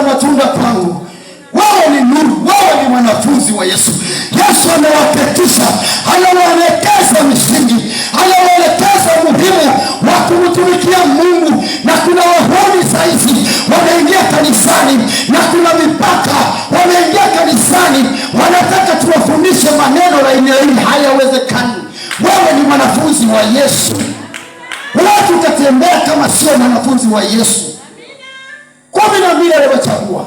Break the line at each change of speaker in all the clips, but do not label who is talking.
matunda kwangu. Wewe ni nuru, wewe ni mwanafunzi wa Yesu. Yesu amewaketisha, anawaelekeza misingi, anawaelekeza umuhimu wa kumtumikia Mungu. Na kuna wahuni saizi wameingia kanisani, na kuna mipaka wameingia kanisani, wanataka tuwafundishe maneno laini laini. Hayawezekani. Wewe ni mwanafunzi wa Yesu. Watu utatembea kama sio mwanafunzi wa Yesu. 12 aliwachagua.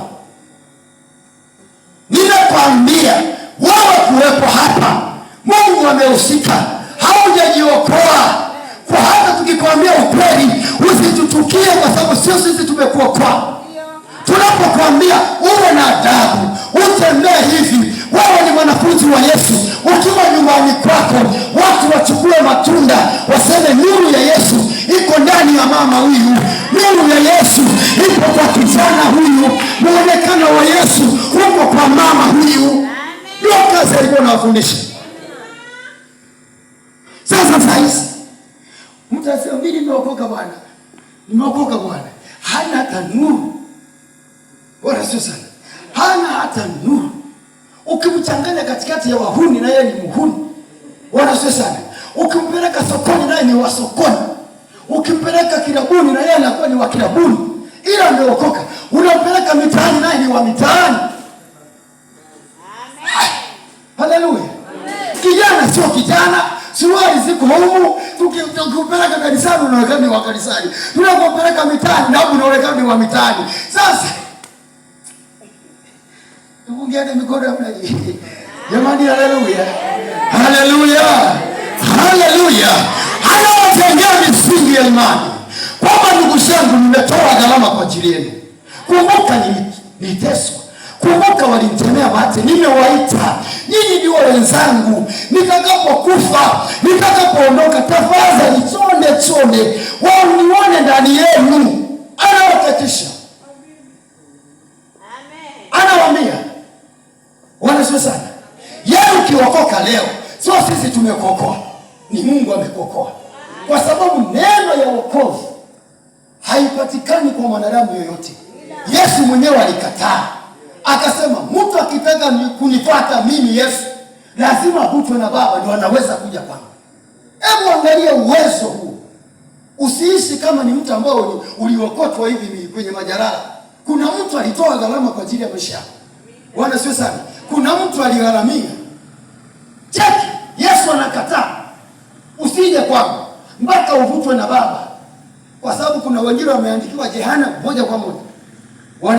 Ninakwambia wewe kuwepo hapa, Mungu amehusika, haujajiokoa. Kwa hata tukikwambia ukweli usituchukie, kwa sababu sio sisi tumekuokoa. Tunapokwambia uwe na adabu, utembee hivi, wewe ni mwanafunzi wa Yesu. Ukiwa nyumbani kwako, watu wachukue matunda, waseme nuru ya Yesu iko ndani ya mama huyu, nuru ya Yesu ipo kwa kijana huyu, muonekano wa Yesu uko kwa mama huyu. Ndio kazi alikuwa anawafundisha. Sasa saizi mtu asema mimi nimeokoka bwana, nimeokoka bwana, hana hata nuru. Bwana sio sana, hana hata nuru. Ukimchanganya katikati ya wahuni na yeye ni muhuni. Bwana sio sana. Ukimpeleka sokoni naye ni wa sokoni. Ukimpeleka kilabuni na yeye anakuwa ni wa kilabuni, ila ameokoka. Unampeleka mitaani naye ni wa mitaani. Haleluya! Kijana sio kijana, suruali ziko humu. Tukipeleka kanisani unaonekana ni wa kanisani, tunapopeleka mitaani na unaonekana ni wa mitaani. Sasa tupungiane mikono namna hii jamani! Haleluya, haleluya, haleluya! Anawajengea misingi ya imani kwamba ndugu zangu, nimetoa gharama kwa ajili yenu. Kumbuka niliteswa, kumbuka walinitemea mate, nimewaita nyinyi ndio wenzangu. Nitakapokufa, nitakapoondoka, tafadhali chonde chonde wanione ndani yenu. Anawaketisha, anawaambia Bwana sio sana. Yeye ukiokoka leo, sio sisi tumekuokoa, ni Mungu amekuokoa, kwa sababu neno ya wokovu haipatikani kwa mwanadamu yoyote. Yesu mwenyewe alikataa, akasema mtu akitaka kunifuata mimi Yesu lazima avutwe na Baba ndio anaweza kuja kwangu. Hebu angalia uwezo huu. Usiishi kama ni mtu ambao uliokotwa hivi kwenye majalala. Kuna mtu alitoa gharama kwa ajili ya maisha yako. Bwana sio sana. Kuna mtu aligharamia. Cheki, Yesu anakataa usije kwangu mpaka uvutwe na Baba, kwa sababu kuna wengine wameandikiwa jehanamu moja kwa moja.